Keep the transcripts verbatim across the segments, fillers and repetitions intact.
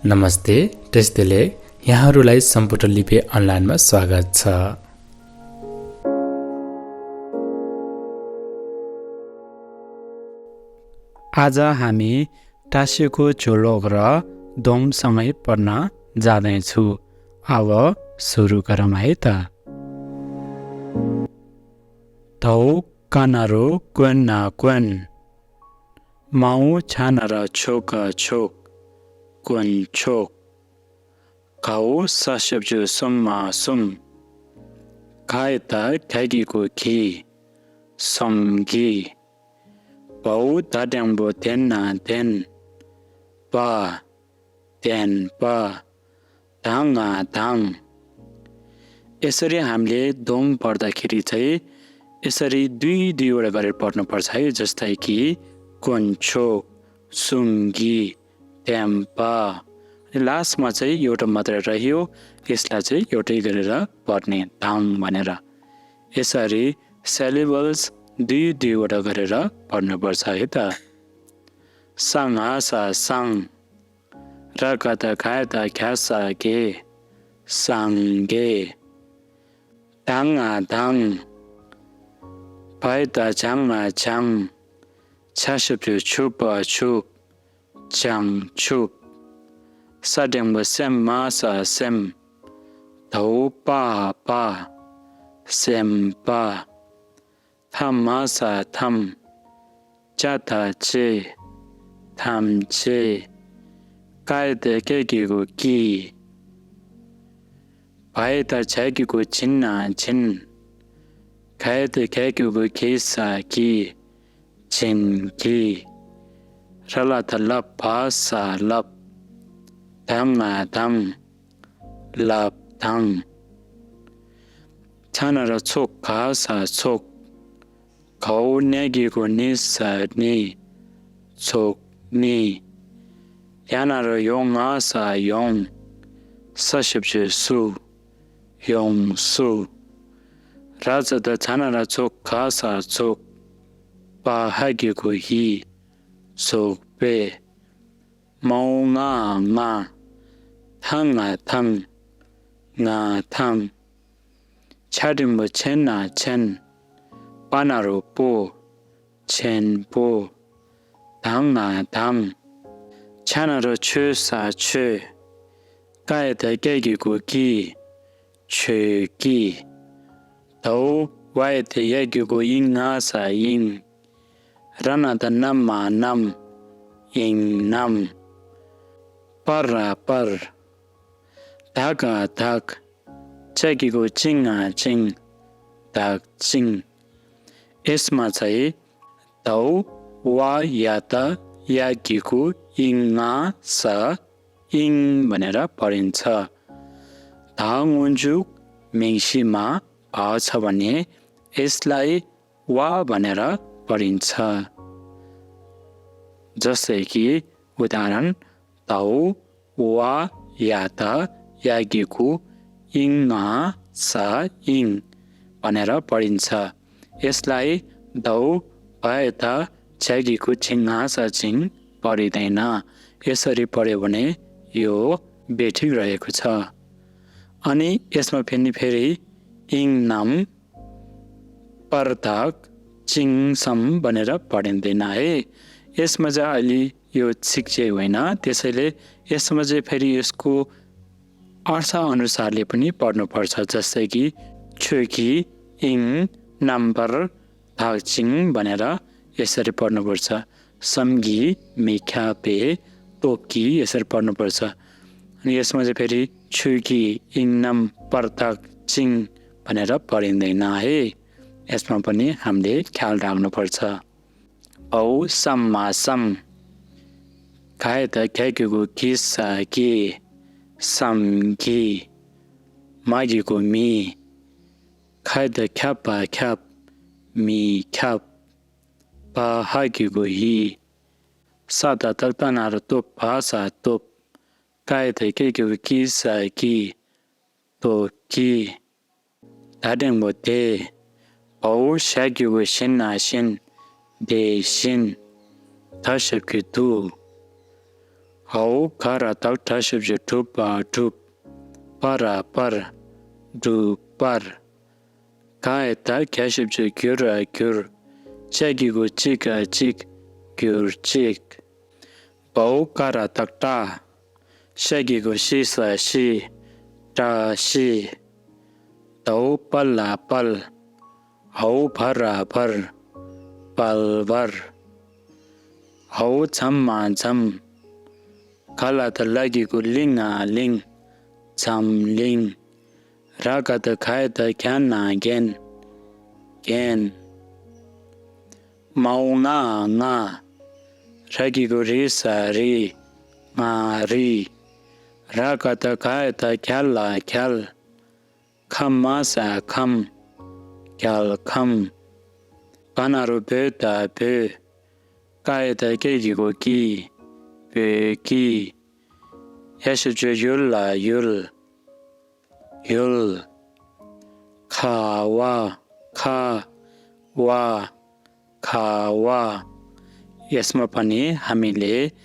नमस्ते, टेस्टेले यहाँहरूलाई सम्पूर्ण लिपे अनलाइनमा स्वागत छ। आज हामी टाँसेको झोलक र दोमसँगै पढ्न जाँदैछु। अब सुरु गरौँ है त। धौ कानारो क्वेन ना क्वेन। माउ छानारा छोका छोक, क्वेन छोक। घाउ सशब्जु सुम्मा सुम। घायता घ्यागीको घी, सङ्गी। भौ धट्याङ्बो धेन्ना धेन, पा, धेन पा। धाङ आ धाङ। यसरी हामीले दोम पढ्दाखेरि चाहिँ यसरी दुई दुईवटा गरेर पढ्नुपर्छ है। जस्तै कि कोन्छो, सुङ्गी, ध्याम्पा। अनि लास्टमा चाहिँ एउटा मात्र रह्यो, यसलाई चाहिँ एउटै गरेर पढ्ने धाङ भनेर। यसरी सिलेबल्स दुई दुईवटा गरेर पढ्नुपर्छ है त। साङ हासा साङ। र क त घ य त घ्या स घे, साङ्गे। धाङ आ धाङ। भ य त झ्याङ आ झ्याङ। छ्या स प छु प छुप, झ्याङ छुप। स टेङ ब सेम मा स सेम। धौ पा पा, सेम पा। थ मा स थम। च थ चे, थम चे। क य त के के को की। भ य त झ के को झिन ना झिन। घ य त घ के को घे स घी, झिन घी। र ल त ल भ स लप। धङ आ धङ, लप धङ। ཚ་ན་ར་ཚོ་ག་ས་ཚོགས། གའོ་ནེ་གི་གུ་ནི་ས་ནི། ཚོགས་ནི། ཡ་ན་ར་ཡོ་ང་ས་ཡོང་། ས་ཞབས་ཀྱུ་སུ། ཡོང་སུ། ར་ཙ་ད་ཚ་ན་ར་ཚོ་ག་ས་ཚོགས། པ་ཧ་གི་གུ་ཧི། ཚོགས་པས། མའོ་ང་ང་། ཐ་ང་ཐང་། ང་ཐང་། ཆ་འགྲེང་བུ་ཆེ་ན་ཆེན། པ་ན་རོ་པོ། ཆེན་པོ། དང་ང་དང་། ཆ་ན་རོ་ཆོ་ས་ཆོས། ཀ་ཡ་ད་ཀྱ་གི་གུ་ཀྱི། ཆོས་ཀྱི། དའོ་ཝ་ཡ་ད་ཡ་གི་གུ་ཨི་ང་ས་ཨིང་། ར་ན་ད་ན་མ་རྣམས། ཨིང་རྣམས། པ་ར་པར། དག་ག་དག། ཅ་གི་གུ་ཅིང་ང་ཅིང་། དག་ཅིང་། ཨེས་མ་ཚ་ཡི། དའོ་ཝ་ཡ་ད་ཡ་གི་གུ་ཨིང་ང་ས་ཨིང་། भनेर पढिन्छ। ད་སྔོན་འཇུག་མིང་གཞི་མ་བ་ཚ་བ་ནི་ཨེས་ལའི་ཝ་भनेर पढिन्छ। जस्तै कि उदाहरण, དའོ་ཝ་ཡ་ད་ཡ་གི་གུ་ཨིང་ང་ས་ཨིང་། भनेर पढिन्छ। यसलाई दौ भए त झ्यागीको झिङ हाँसा झिङ पढिँदैन। यसरी पढ्यो भने यो बेठिक रहेको छ। अनि यसमा फेरि फेरि इङ नाम पर्दाक चिङसम भनेर पढिँदैन है। यसमा चाहिँ अलि यो छिक्चे होइन, त्यसैले यसमा चाहिँ फेरि यसको अर्थ अनुसारले पनि पढ्नुपर्छ। जस्तै कि छोकी इङ नम्बर धाकचिङ भनेर यसरी पढ्नुपर्छ। सम्गी मिख्यापे तोकी यसरी पढ्नुपर्छ। अनि यसमा चाहिँ फेरि छोकी इङ नम पर्दाक चिङ भनेर पढिँदैन है। यसमा पनि हामीले ख्याल राख्नुपर्छ। औ सम्मा सम। घाय त घ्याकेको घिस घे। सम घे। मागेको मे। खाय त ख्याप ख्याप। मे ख्याप। पा हागेको हि। सा ता तक ता ना र तोप भा सा तोप। काय त के के कि सा कि। तो कि। ད་དྲང་པོ་དེ། བའོ་ཞ་གི་གུ་ཤིན་ན་ཤིན། དེ་ཤིན། ད་ཞབས་ཀྱུ་དུ། འའོ་ག་ར་བཏགས་གྲ་ཞབས་ཀྱུ་གྲུ་བ་གྲུབ། པ་ར་པར། གྲུ་པར། ག་ཡ་བཏགས་གྱ་ཞབས་ཀྱུ་གྱུ་ར་གྱུར། ཅ་གི་གུ་ཅི་ག་ཅིག་གྱུར་ཅིག་འའོ་ཀ་ར་བཏགས་ཀྲ། ཤ་གི་གུ་ཤི་ས་ཤིས། བཀྲ་ཤིས། དའོ་པ་ལ་པལ། འའོ་བ་ར་བར། བལ་བར། འའོ་ཛ་མ་ཛམ། ག་ལ་བཏགས་ལ་གི་གུ་ལི་ང་ལིང་། ཛམ་ལིང་། ར་ག་བཏགས་ག་ཡ་བཏགས་གྱ་ན་གྱན། གྱན། མའོ་ང་ང་། ར་གི་གུ་རི་ས་རིས། ང་རིས། ར་ག་བཏགས་ག་ཡ་བཏགས་གྱ་ལ་གྱལ། ཁ་མ་ས་ཁམས། གྱལ་ཁམས། བ་ན་རོ་བོ་ད་བོད། ཀ་ཡ་བཏགས་ཀྱ་གི་གུ་ཀྱིས། བོད་ཀྱིས། ཡ་ཞབས་ཀྱུ་ཡུ་ལ་ཡུལ། ཡུལ། ཁ་བ། ཁ། བ། ཁ་བ། ཡས་མ་པ་ནི་ཧ་མི་ལས།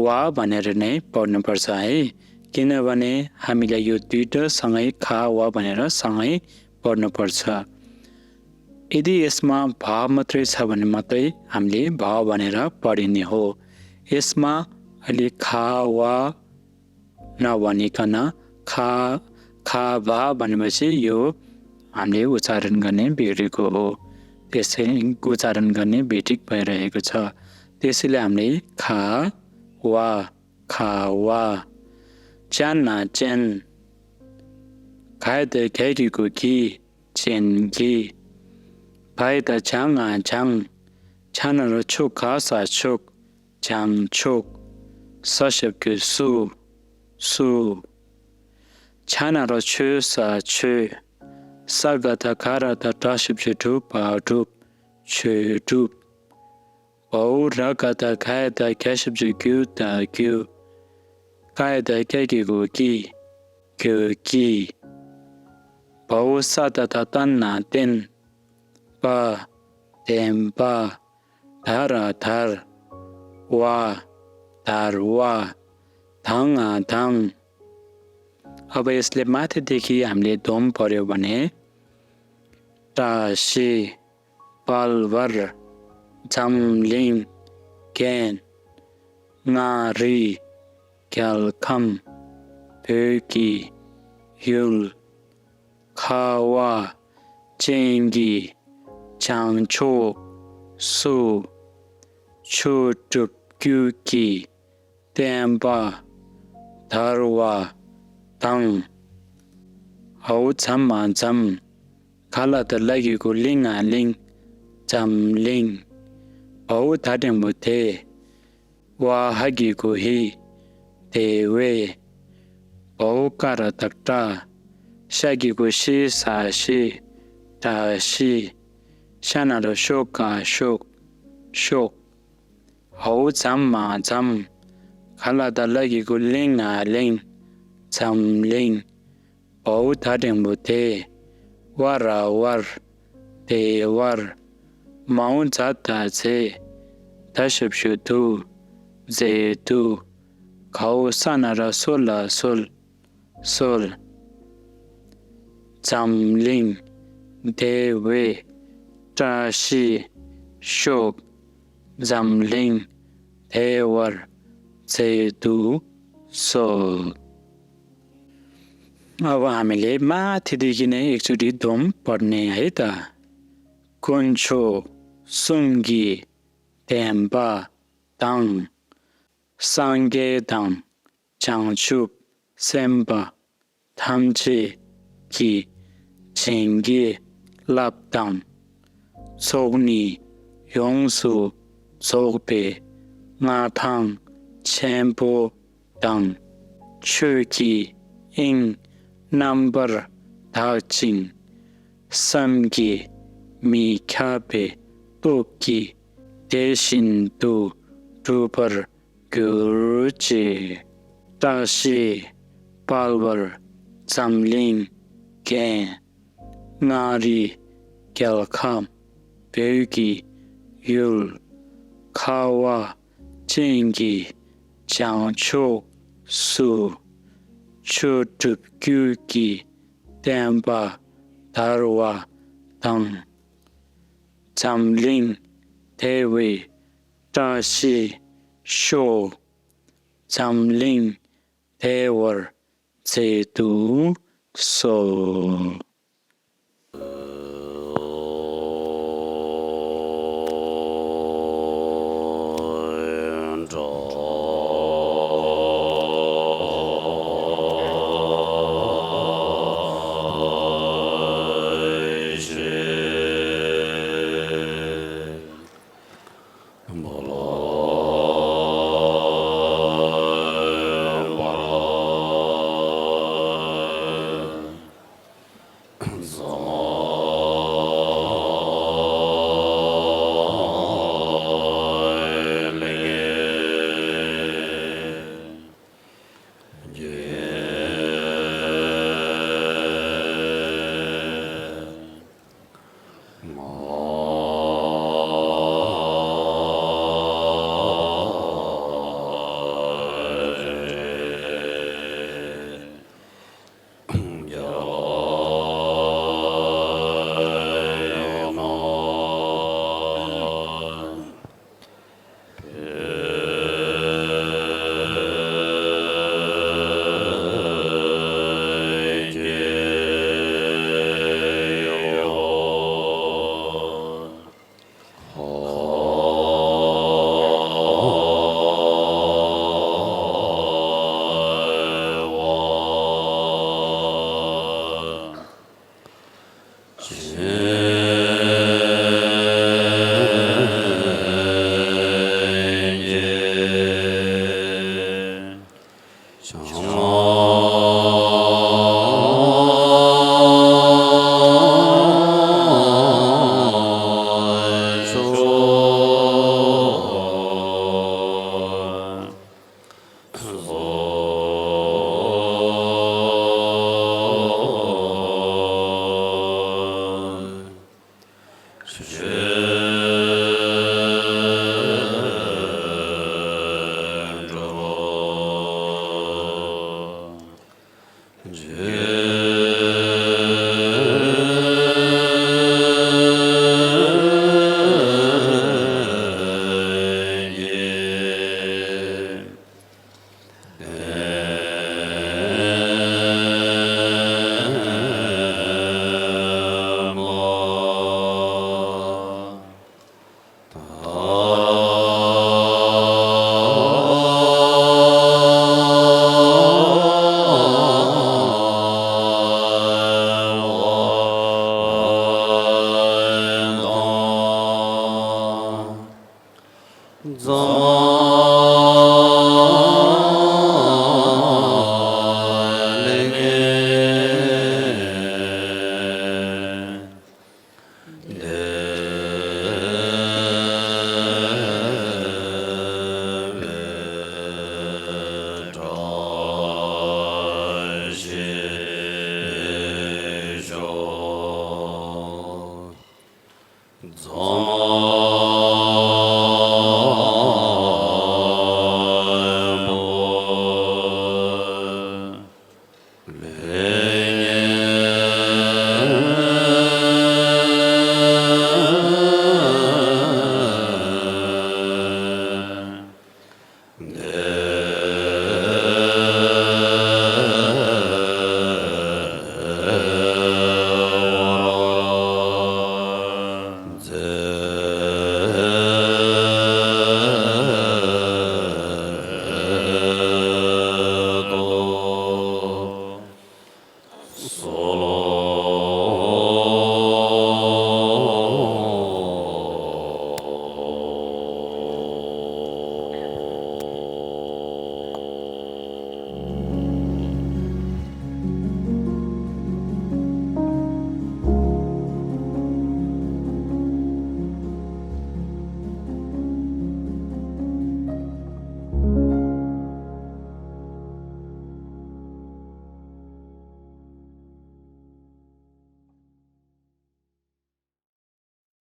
བ་བ་ནི་རི་ནས་པར་ནི་པར་ས་ཨི། ཀི་ན་བ་ནི་ཧ་མི་ལས་ཡུ་དུས་དྲ་ས་ངའི་ཁ་བ་བ་ནི་ར་ས་ངའི་པར་ནི་པར་ས། ཨི་དི་ཡས་མ་བ་མ་ཏྲེ་ས་བ་ནི་མ་ཏའི་ཧ་མི་ལས་བ་བ་ནི་ར་པར་ནི་ཧོ། ཡས་མ་ཨ་ལི་ཁ་བ། ན་བ་ནི་ཀ་ན་ཁ། ཁ་བ་བ་ནི་བ་ཞེས་ཡོ། ཨམ་ལེ་འུ་ཚ་རན་ག་ནེ་བི་རི་གོ། དེ་སེ་འུ་ཚ་རན་ག་ནེ་བི་ཏིག་བ་ར་ཧེ་གོ་ཚ། དེ་སེ་ལེ་ཨམ་ལེ་ཁ། བ། ཁ་བ། ཅ་ན་ཅན། ག་ཡ་བཏགས་གྱ་གི་གུ་གྱི། ཅན་གྱི། བ་ཡ་བཏགས་བྱ་ང་བྱང་། ཆ་ན་རོ་ཆོ་ག་ས་ཆོག། བྱང་ཆུབ། ས་ཞབས་ཀྱུ་སུ། སུ། ཆ་ན་རོ་ཆོ་ས་ཆོས། ས་ག་བཏགས་ག་ར་བཏགས་གྲ་ཞབས་ཀྱུ་གྲུ་བ་གྲུབ། ཆོས་གྲུབ། བའོ་ར་ག་བཏགས་ག་ཡ་བཏགས་གྱ་ཞབས་ཀྱུ་གྱུ་ད་གྱུ། ཀ་ཡ་བཏགས་ཀྱ་གི་གུ་ཀྱི། གྱུ་ཀྱི། བའོ་ས་ད་བཏགས་བཏན་ན་བསྟན། པ། བསྟན་པ། ད་ར་དར། བ། དར་བ། ད་ང་དང་། ཨ་བ་ཡས་ལེ་མ་ཐེ་དེ་ཁི་ཨམ་ལེ་དོམ་པོ་རེ་བ་ནེ། བཀྲ་ཤིས། དཔལ་བར། འཛམ་གླིང་། རྒྱན། མངའ་རིས། རྒྱལ་ཁམས། བོད་ཀྱི། ཡུལ། ཁ་བ། ཅན་གྱི། བྱང་ཕྱོགས། སུ། ཆོས་སྒྲུབ་རྒྱུད་ཀྱི། བསྟན་པ། དར་བ། དང་། འའོ་ཛ་མ་འཛམ། ག་ལ་བཏགས་ལ་གི་གུ་ལི་ང་གླིང་། འཛམ་གླིང་། བའོ་ད་འགྲེང་བུ་དེ། བ་ཧ་གི་གུ་ཧི། དེ་བས། བའོ་ཀ་ར་བཏགས་བཀྲ། ཤ་གི་གུ་ཤི་ས་ཤིས། བཀྲ་ཤིས། ཤ་ན་རོ་ཤོ་ག་ཤོག། ཤོག། འའོ་ཛ་མ་འཛམ། ག་ལ་བཏགས་ལ་གི་གུ་ལི་ང་གླིང་། འཛམ་གླིང་། བའོ་ད་འགྲེང་བུ་དེ། བ་ར་བར། དེ་བར། མའོ་ཛ་ད་མཛེས། ད་ཞབས་ཀྱུ་དུ། མཛེས་སྡུག། གའོ་ས་ན་ར་སོ་ལ་སོལ། སོལ། འཛམ་གླིང་། དེ་བས། བཀྲ་ཤིས་ཤོག། འཛམ་གླིང་། དེ་བར། མཛེས་སྡུག་སོགས། ཨ་བ་ཧ་མི་ལེ་མ་ཐི་དི་གི་ནེ་ཨེག་ཆུ་དི་དོམ་པར་ནེ་ཨེ་ད། དཀོན་མཆོག་གསུམ་གྱི་བདེན་པ་དང་། སངས་རྒྱས་དང་བྱང་ཆུབ་སེམས་དཔའ་ཐམས་ཅད་ཀྱི་བྱིན་གྱིས་བརླབས་དང་། ཚོགས་གཉིས་ཡོངས་སུ་རྫོགས་པའི་མངའ་ཐང་ཆེན་པོ་དང་། ཆོས་ཀྱི་དབྱིངས་རྣམ་པར་དག་ཅིང་། བསམ་གྱིས་མི་ཁྱབ་པའི་སྟོབས་ཀྱིས་དེ་བཞིན་དུ་འགྲུབ་པར་གྱུར་ཅིག། བཀྲ་ཤིས་དཔལ་བར་འཛམ་གླིང་རྒྱན། མངའ་རིས་རྒྱལ་ཁམས་བོད་ཀྱི་ཡུལ། ཁ་བ་ཅན་གྱི་ བྱང་ཕྱོགས་སུ་ཆོས་སྒྲུབ་རྒྱུད་ཀྱི་བསྟན་པ་དར་བ་དང་། འཛམ་གླིང་བདེ་བའི་བཀྲ་ཤིས་ཤོག་འཛམ་གླིང་བདེ་བར་མཛད་དུ་གསོལ།